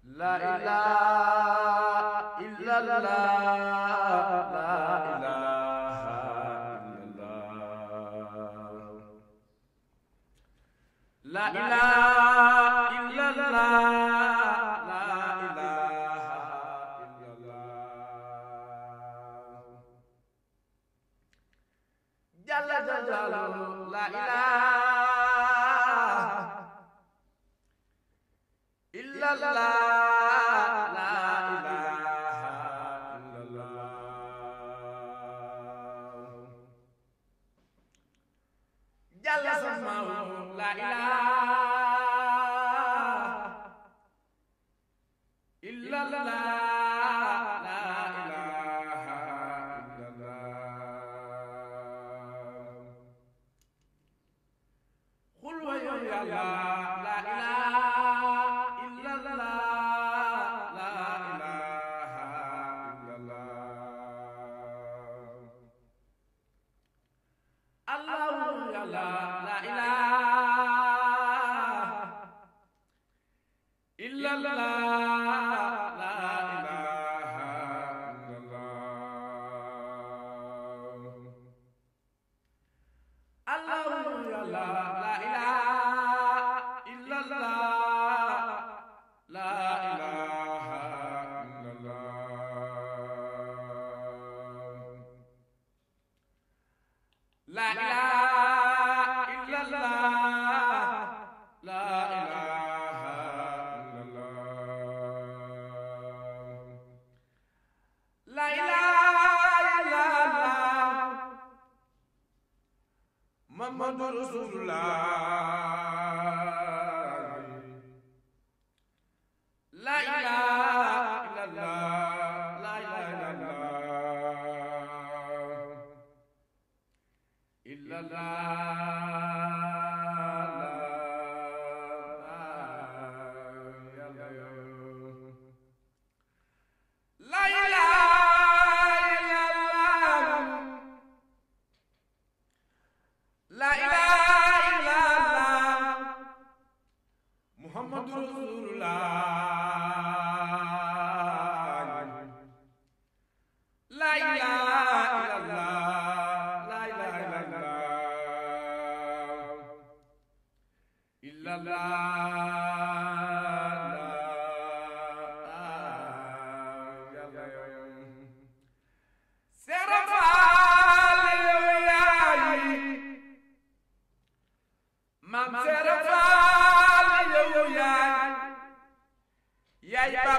La ilaha illallah, la ilaha illallah, la ilaha illallah, la ilaha illallah. Jalla jalaluhu, la ilaha illallah. La ilaha illallah, la ilaha illallah. Qul wa ya Allah, la ilaha illallah, la ilaha illallah. Allahu ya Allah, la ilaha illallah, la ilaha illallah. Allahu ya Allah, la ilaha illallah, la ilaha illallah. La ilaha illallah, la ilaha illallah. La ilaha illallah, Muhammadur Rasulullah. La ilaha illallah, la ilaha illallah. La ilaha illallah, Muhammadur Rasulullah. La ilaha illallah, la ilaha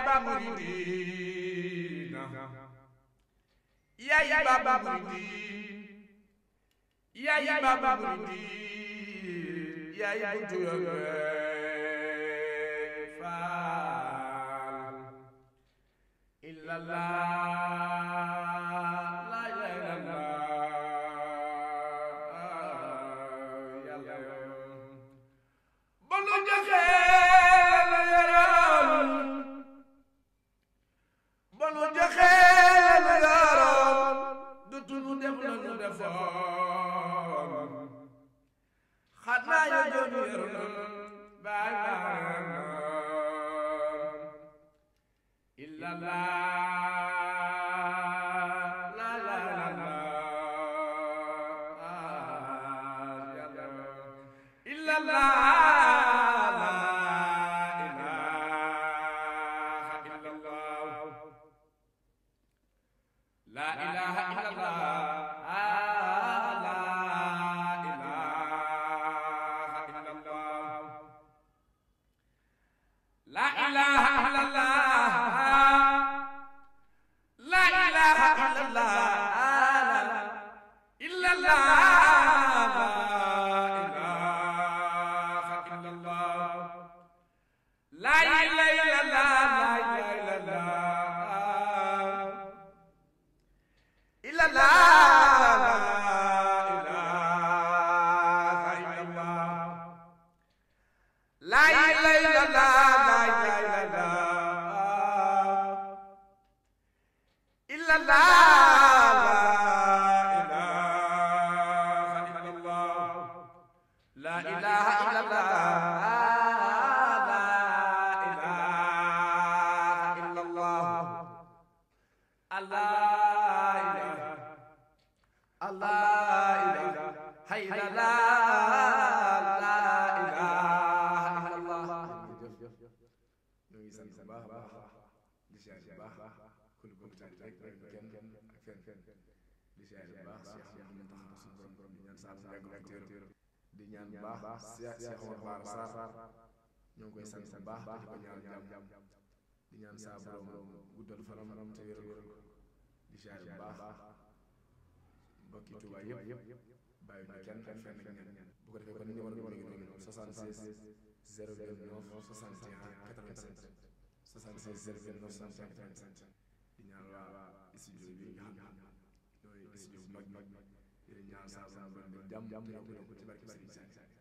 Baba muridina, yaay Baba muridina, yaay Baba muridina, yaay buntu yoon faal illallah, la ilaha illallah, yàlla bolu joxe bonu joxe la yoroon du tunu def la nu defoon xanaa yo joonu yoroon baay baanan illallah, la ilaha illallah. La ilaha illallah, la ilaha illallah. La ilaha illallah, la ilaha illallah, illallah, la ilaha illallah, la ilaha illallah, la ilaha illallah, la ilaha illallah. Allah ilaha Allah ilaha hayda la ilaha illallah. ñoo ngi sant bu baax a baax di siyaar bu baax kul bëgg taal rek kenn ak fenn di siyaar bu baax Cheikh Ahmadou Mountakha suñu borom di ñaan saa mu yàgg ak téer di ñaan bu baax Cheikh Omar Bara Sarr ñoo ngi koy sant bu baax di ko ñaan jàmm di ñaan saa borom guddal fanam te wéral ko di siyaar bu baax mbokki Tuubaa yëpp bàyyi ñu kenn ak fenn ak ñenn bu ko defee kon numéro bi mi ngi noonu 76 029 61 87 76 029 61 87 di ñaan waa studio bi nga xam ne ñooy studio bu mag di ñaan saa borom di jàmm te yokk ko ci barke Sëriñ Saliou